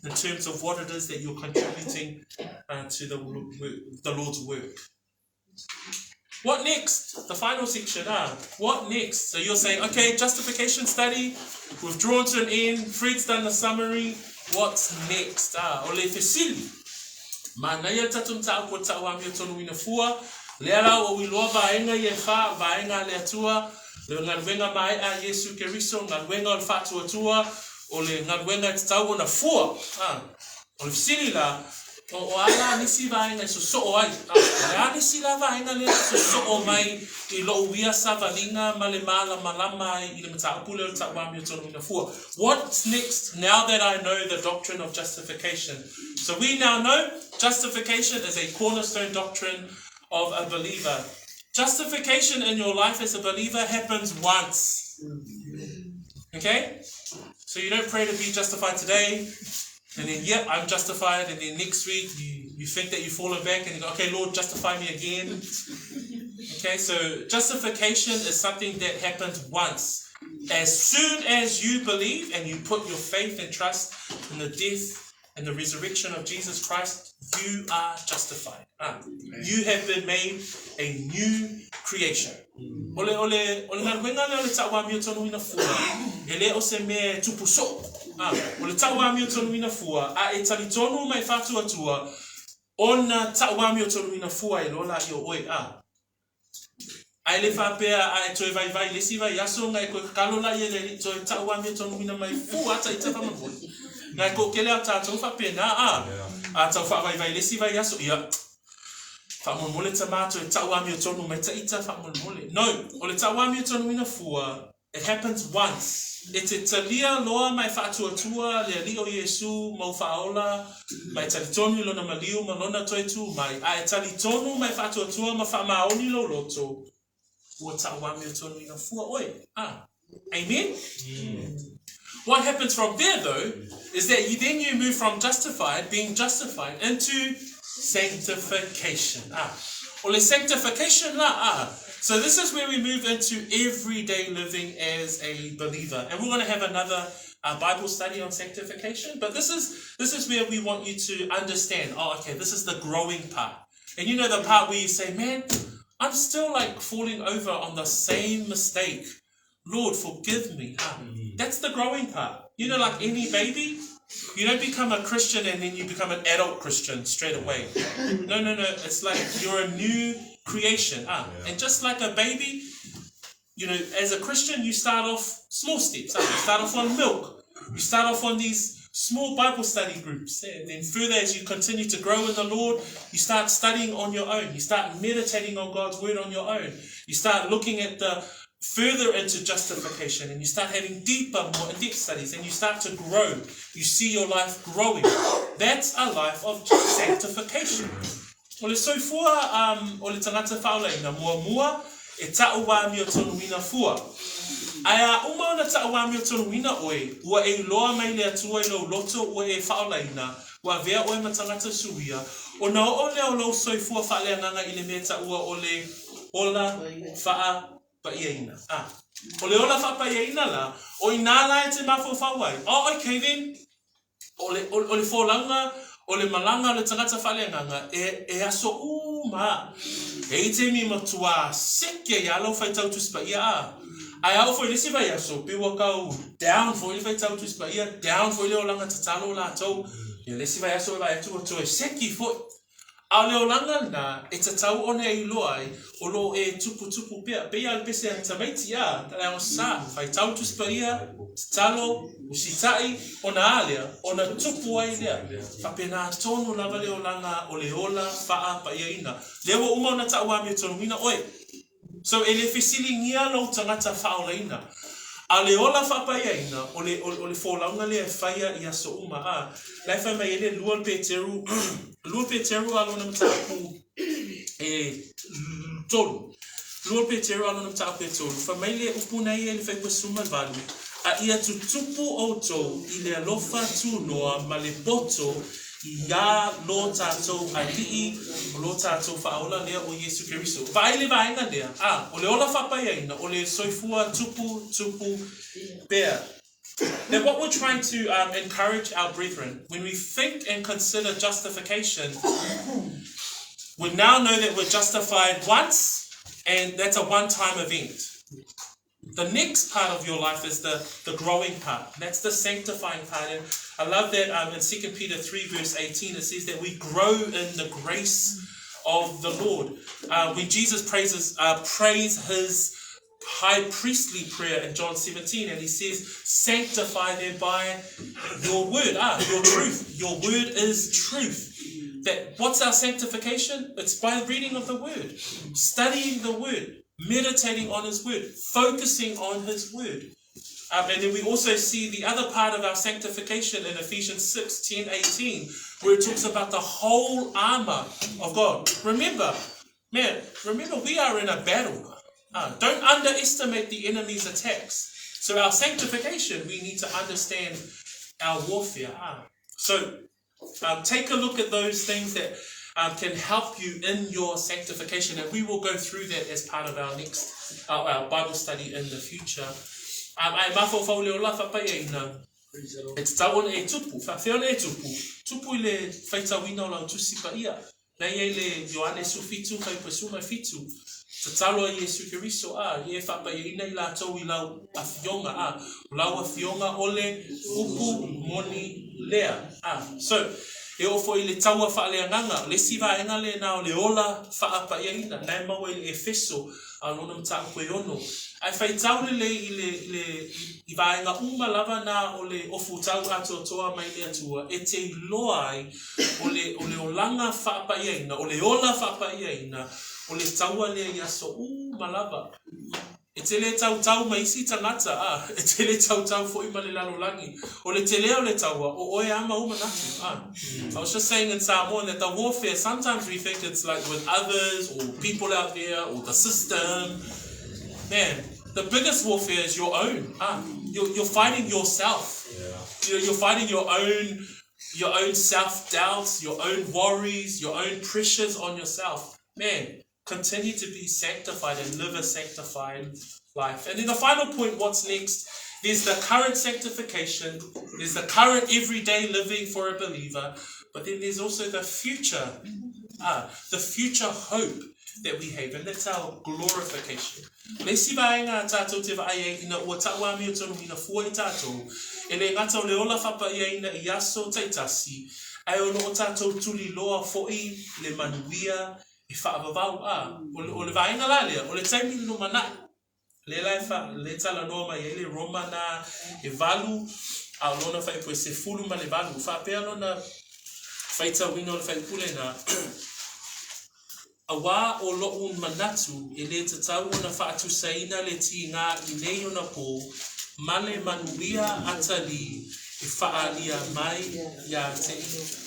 in terms of what it is that you're contributing to the, the Lord's work. What next? The final section. What next? So you're saying, okay, justification study, we've drawn to an end, Fred's done the summary. What's next? Ah, o le fesili. Manaia tatou mataupu o le tauamiotonuina fua, lea la ua iloa vaega ia e fā, vaega a le Atua, le galuega mae'a a Iesu Keriso, galuega o le faatuatua, o le galuega e tatau ona fua. A, o le fesili la, o, o a la nisi vaega e sosoo ai? A, o le a nisi la vaega lea e sosoo mai i lo'u ia savaliga ma le malamalama ai i le mataupu lea o le tauamiotonuina fua? What's next now that I know the doctrine of justification? So we now know justification is a cornerstone doctrine of a believer. Justification in your life as a believer happens once. Okay? So you don't pray to be justified today, and then, yep, I'm justified, and then next week you, you think that you've fallen back and you go, okay, Lord, justify me again. Okay, so justification is something that happens once. As soon as you believe and you put your faith and trust in the death and the resurrection of Jesus Christ, you are justified. Ah, you have been made a new creation. O le, o le, o le galuega lea o le tauamiotonuina fua, e le o se mea e tupu soo. Ah, o le tauamiotonuina fua, a e talitonu ma e faatuatua, ona tauamiotonuina fua e loa laia o oe. Ah, A e le faapea a e toe vaivai i le isi vaiaso nga e koe kakalo laia i le Alii toe tauamiotonuina mai fua ata i ta faamolemole. Nga e kookele a tatou faapena a, a tau faavaivai i le isi vaiaso, ia, faamolemole tamā toe tauamiotonu mai ta ita faamolemole. No, o le tauamiotonuina fua, it happens once. E te talia loa ma e faatuatua le Alii o Iesu mau faaola ma e talitonu i lona maliu ma lona toe tū mai, a e talitonu ma e faatuatua ma faamaoni lou loto, ua tauamiotonuina fua oe. Ah. Amen? What happens from there, though, is that you then you move from justified, being justified, into sanctification. Ah. O le sanctification la, ah. So this is where we move into everyday living as a believer. And we're going to have another Bible study on sanctification, but this is this is where we want you to understand. Oh, okay, this is the growing part. And you know the part where you say, man, I'm still like falling over on the same mistake. Lord, forgive me. Ah, that's the growing part. You know, like any baby, you don't become a Christian and then you become an adult Christian straight away. No, no, no. It's like you're a new creation. Ah, and just like a baby, you know, as a Christian, you start off small steps. Ah, you start off on milk. You start off on these small Bible study groups. And then further, as you continue to grow in the Lord, you start studying on your own. You start meditating on God's word on your own. You start looking at the further into justification and you start having deeper, more in-depth studies and you start to grow. You see your life growing. That's a life of sanctification. O le soifua um, o le tangata whaolaina, muamua, e ta'u āmio tonuina fua. Ae a uma ona ta'u āmio tonuina oe, ua e iloa mai le Atua i lou loto ua e whaolaina, ua avea oe ma tagata suia, ona oo lea o lou soifua faaleagaga i le mea taua o le ola faapaiaina. A. O le ola faapaiaina la, o inā la e te mafaufau ai, oh okay then, o le, o, o le folauga, o le malaga o le tagata faaleagaga, e, e aso uma. E i ai taimi matua seke ai lava lau faitau Tusi Paia, a. Ae a oo foi i le isi vaiaso, pei ua tau down foi le faitau Tusi Paia, down foi le olaga tatalo o latou. Ia le isi vaiaso e vaai atu ua toe seki foi. A o le olaga lena e tatau ona e iloa ai, o lo o e tuputupu pea. Pei lava o le pese a tamaiti, a, leaga sa, faitau Tusi Paia, tatalo, usitai, ona a lea, ona tupu ai lea. Faapena tonu lava le olaga o le ola faapaiaina. Lea ua uma ona tau amiotonuina oe. So e le fesiligia lou tagata faaolaina. A o le ola faapaiaina, o le, o le folauga lea e faia i aso uma. A, la e fai mai ai le lua Peteru, lua Peteru a lona mataupu e tolu. Lua Peteru a lona mataupu e tolu, fai mai le upu nei e le faipua suma le valu, a ia tutupu outou i le alofa tunoa ma le poto Iā lo tātou Alii, o lo tātou Whaaola lea o Iesu Keriso. Vaai le vaega lea, a, o le ola whapaiaina, o le soifua tupu, tupu pea. Now what we're trying to um, encourage our brethren, when we think and consider justification, we now know that we're justified once, and that's a one-time event. The next part of your life is the, the growing part. That's the sanctifying part. And I love that um, in 2 Peter 3, verse 18, it says that we grow in the grace of the Lord. Uh, when Jesus praises, uh, prays his high priestly prayer in John 17, and he says, Sanctify them by your word. Ah, your truth. Your word is truth. That what's our sanctification? It's by reading of the word, studying the word, meditating on his word, focusing on his word. Um, and then we also see the other part of our sanctification in Ephesians 6 10, 18, where it talks about the whole armor of God. Remember, man, remember we are in a battle. Uh, don't underestimate the enemy's attacks. So our sanctification, we need to understand our warfare. Uh. So um, take a look at those things that um, can help you in your sanctification, and we will go through that as part of our next uh, our Bible study in the future. Um, ai mawhawhau le ola whapaiaina, e te tau ona e tupu, whawhea ona e tupu, tupu i le whaitauina o lau tusi pa ia. Nei ai le Ioane sufitu whaipasunga fitu, tatalo a Iesu Keriso, a, i e whapaiaina i lātou i lau afioga, a, o lau afioga o le upu moni lea. A, so, e oo foi i le taua faaleagaga, o le isi vaega lena o le ola faapaiaina, na e maua i le Efeso, a o lona mataupu e ono. Ae faitau lelei i le, i le, i vaega uma lava na o le ofu tau atoatoa mai le Atua e te iloa ai o le, o le olaga faapaiaina, o le ola faapaiaina, o le taua lea i aso uma lava. E te le tautau ma isi tagata, a, e te le tautau foi ma le lalolagi. O le tele o le taua, o oe a ma ou manatu, a. I was just saying in Samoan that the warfare, sometimes we think it's like with others or people out there or the system. Man, the biggest warfare is your own. Ah, you're, you're fighting yourself. Yeah. You're, you're fighting your own your own self-doubts, your own worries, your own pressures on yourself. Man, continue to be sanctified and live a sanctified life. And then the final point, what's next? There's the current sanctification, there's the current everyday living for a believer, but then there's also the future, ah, the future hope that we have, and that's our glorification. Le isi vaega a tātou te vaai ai ina ua tauāmio tonu ina fua i tātou, e le gata o le ola whapaiaina i aso taitasi, ae o loo tātou tuliloa fo'i le manuia e faavavau, a, o le, o le vaega la lea, o le taimi le lumanai, lea la e fa, le talanoa mai ai le Roma na e valu, a o lona faaipu e sefulu ma le valu, faapea lona faitauina o le faipule na. Auā o loʻu manatu e lē tatau ona faatusaina le tīgā i nei ona pō, ma le manuia atalī e faaalia mai iā te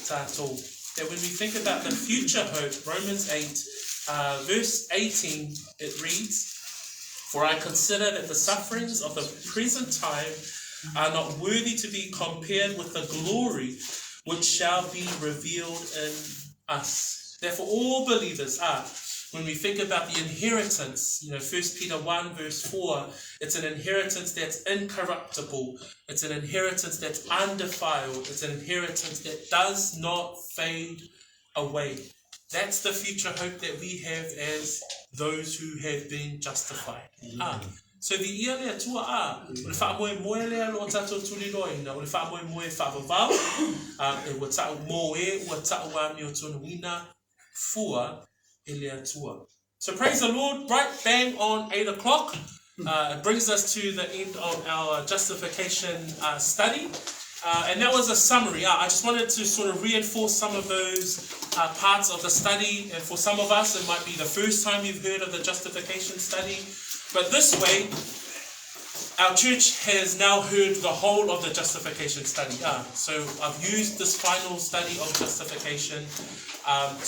tātou. That when we think about the future hope, Romans 8, verse 18, it reads, For I consider that the sufferings of the present time are not worthy to be compared with the glory which shall be revealed in us. Therefore, all believers are. When we think about the inheritance, you know, 1 Peter 1 verse 4, it's an inheritance that's incorruptible. It's an inheritance that's undefiled. It's an inheritance that does not fade away. That's the future hope that we have as those who have been justified. Ah, so viia le Atua, ā, o le faamoemoe lea lo tatou tuliloaina, o le faamoemoe faavavau, ā, e ua ta'u mō e ua ta'u āmiotonuina fua e le Atua. So praise the Lord, right bang on 8 o'clock. It brings us to the end of our justification study. And that was a summary. I just wanted to sort of reinforce some of those parts of the study. And for some of us, it might be the first time you've heard of the justification study. But this way, our church has now heard the whole of the justification study. So I've used this final study of justification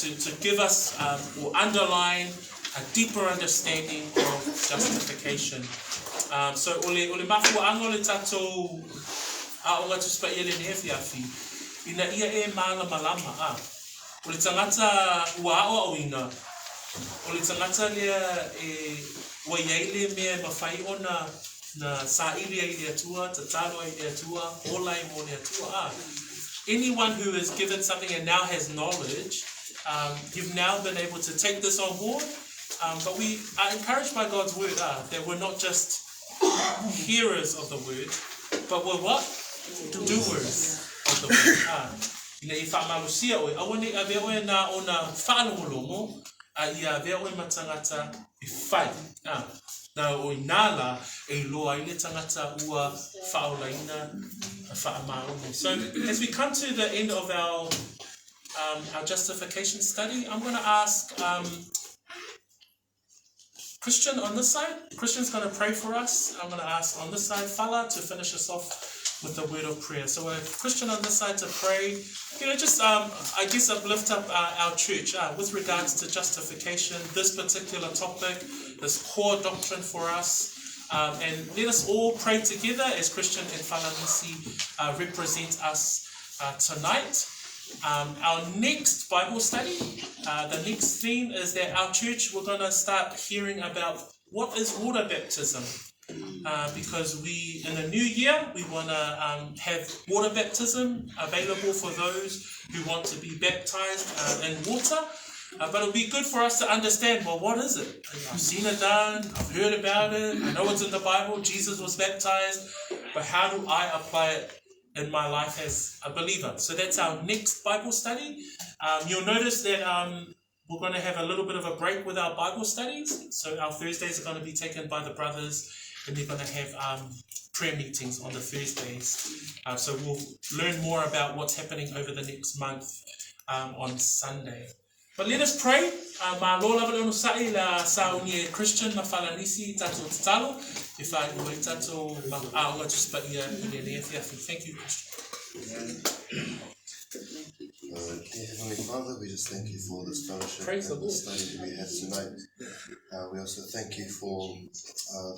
to give us or underline a deeper understanding of justification. So o le, o le mafuaanga o le tatou Aoga Tusi Paia i lenei afiafi, ina ia e malamalama, a, o le tagata ua aoaoina, o le tagata lea e ua i ai le mea e mafai ona na saili ai i le Atua, tatalo ai i le Atua, ola ai mo le Atua, a. Anyone who is given something and now has knowledge, you've now been able to take this on board, but we are encouraged by God's word, that we're not just hearers of the word, but we're what? Doers of the word. Ina ia faamalosia oe, aua ne i avea oe na ona faalogologo, a ia avea oe ma tagata e fai. Na o inā la e iloa ai le tagata ua faaolaina faamalono. So as we come to the end of our justification study, I'm going to ask Christian on this side. Christian's going to pray for us. I'm going to ask on this side, Fala, to finish us off with a word of prayer. So, Christian on this side to pray, just, I guess, uplift up our church with regards to justification, this particular topic, this core doctrine for us. And let us all pray together as Christian and Falanisi represent us tonight. Our next Bible study, the next theme is that our church, we're going to start hearing about what is water baptism. Because we, in the new year, we want to have water baptism available for those who want to be baptized in water. But it'll be good for us to understand, well, what is it? I've seen it done, I've heard about it, I know it's in the Bible, Jesus was baptized, but how do I apply it in my life as a believer? So that's our next Bible study. You'll notice that we're going to have a little bit of a break with our Bible studies. So our Thursdays are going to be taken by the brothers, and they're going to have prayer meetings on the Thursdays. So we'll learn more about what's happening over the next month on Sunday. But let us pray. Malo lava le onosa'i la sauni e Christian ma Falanisi tatou tatalo e faaiu ai tatou aoga Tusi Paia i lenei afiafi. Thank you, Christian. Dear Heavenly Father, we just thank you for this fellowship Praise the and the Lord. study that we had tonight. We also thank you for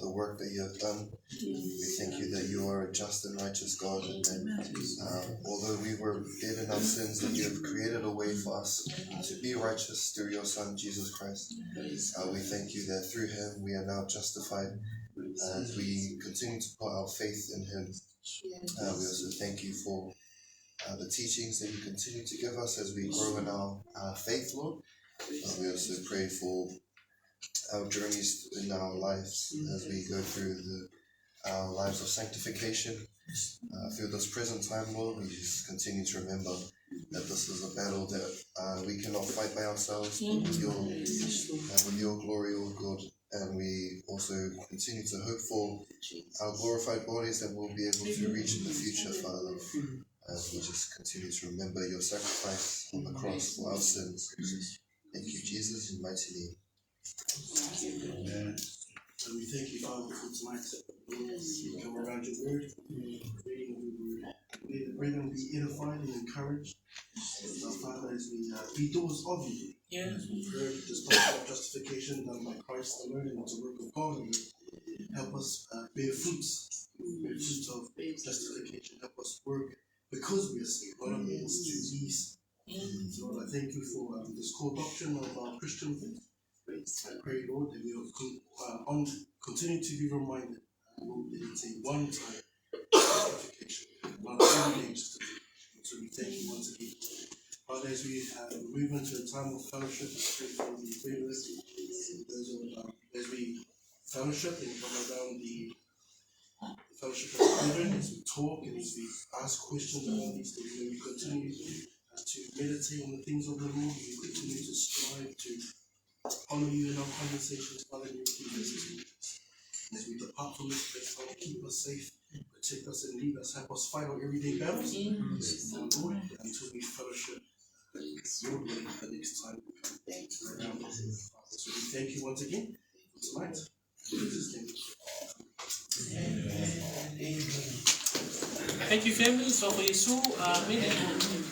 the work that you have done. We thank you that you are a just and righteous God, and that although we were dead in our sins, that you have created a way for us to be righteous through your Son, Jesus Christ. We thank you that through him we are now justified as we continue to put our faith in him. We also thank you for the teachings that you continue to give us as we grow in our faith, Lord. We also pray for our journeys in our lives as we go through our lives of sanctification. Through this present time, Lord, we just continue to remember that this is a battle that we cannot fight by ourselves, but with your glory, O God. And we also continue to hope for our glorified bodies that we'll be able to reach in the future, Father. As we just continue to remember your sacrifice on the cross for our sins. Thank you, Jesus, in mighty name. Amen. And we thank you, Father, for tonight. We come around your word, reading of your word. May the brethren be edified and encouraged. Our Father, as we be doers of you. Yeah. As we've heard this doctrine of justification done by Christ alone and it's a work of God alone. Help us bear fruits, bear fruits of justification. Help us work because we are saved, not a means to be saved. So, Lord, I thank you for this core doctrine of our Christian faith. I pray, Lord, that we will continue to be reminded, Lord, that it's a one-time justification, not everyday justification. So we thank you once again. Father, as we move into a time of fellowship, I pray for the brethren, those of, as we fellowship and come around the fellowship of the brethren, as we talk and as we ask questions around these things, may we continue to meditate on the things of the Lord, we continue to strive to honor you in our conversations, Father, and your business. As we depart from this place, Father, keep us safe, protect us and lead us, help us fight our everyday battles, Lord, until we fellowship your way the next time we come around. Father, so we thank you once again for tonight. In Jesus' name. Amen. Thank you, family. So for Yesu, amen.